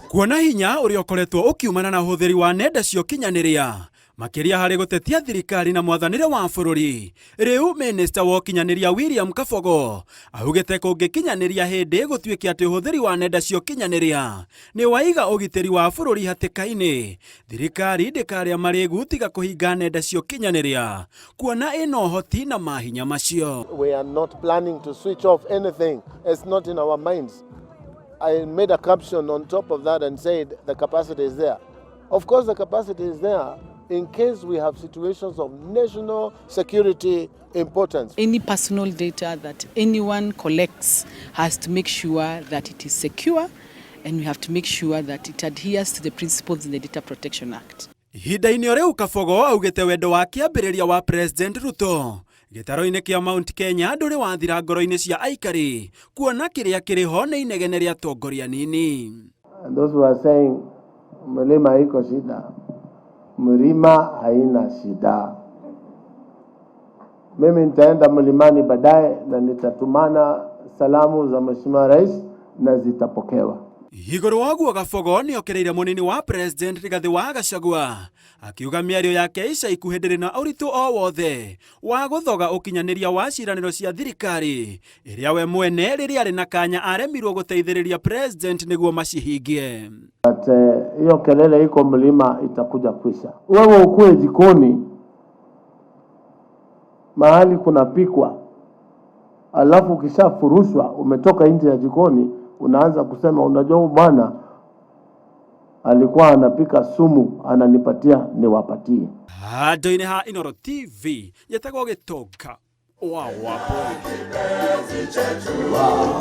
Kuona hinya ũrĩa ũkoretwo ũkiumana na ũhũthĩri wa nenda cia ũkinyanĩria makĩria harĩ gũtetia thirikari na mwathanĩre wa bũrũri, rĩu minista wa ũkinyanĩria William Kabogo augĩte kũngĩkinyanĩria hĩndĩ gũtuĩke atĩ ũhũthĩri wa nenda cia ũkinyanĩria nĩ waiga ũgitĩri wa bũrũri hatĩka-inĩ, thirikari ndĩkarĩa marĩgu tiga kũhinga nenda cia ũkinyanĩria kuona ĩna ũhoti na mahinya macio. We are not planning to switch off anything. It's not in our minds. I made a caption on top of that and said the capacity is there. Of course, the capacity is there in case we have situations of national security importance. Any personal data that anyone collects has to make sure that it is secure, and we have to make sure that it adheres to the principles in the Data Protection Act. Ihinda-inĩ o rĩu, Kabogo augĩte wendo wa kĩambĩrĩria wa President Ruto gĩtaro-inĩ kĩa Mount Kenya ndũrĩ wathira ngoro-inĩ cia aikari, kuona kĩrĩa kĩrĩ ho nĩ inegene rĩa atongoria nini. And those who are saying mlima iko shida, mlima haina shida. Mimi nitaenda mlimani baadaye na nitatumana salamu za Mheshimiwa Rais na zitapokewa. Igũrũ wa ũguo, Kabogo nĩokereire mũnini wa President Rigathĩ wa Gachagua, akiuga mĩario yake ica ikuhĩ ndĩrĩ na ũritũ o wothe wa gũthoga ũkinyanĩria wa ciĩranĩro cia thirikari ĩrĩa we mwene rĩrĩa arĩ na kanya aremirwo gũteithĩrĩria President nĩguo macihingie. But hiyo kelele iko mlima itakuja kwisha. Wewe ukuwe jikoni mahali kunapikwa, alafu ukishafurushwa umetoka nje ya jikoni, unaanza kusema, unajua huyu bwana alikuwa anapika sumu, ananipatia niwapatie. Handũ-inĩ ha Inooro TV, njĩtagwo Gĩtonga wa Wapo.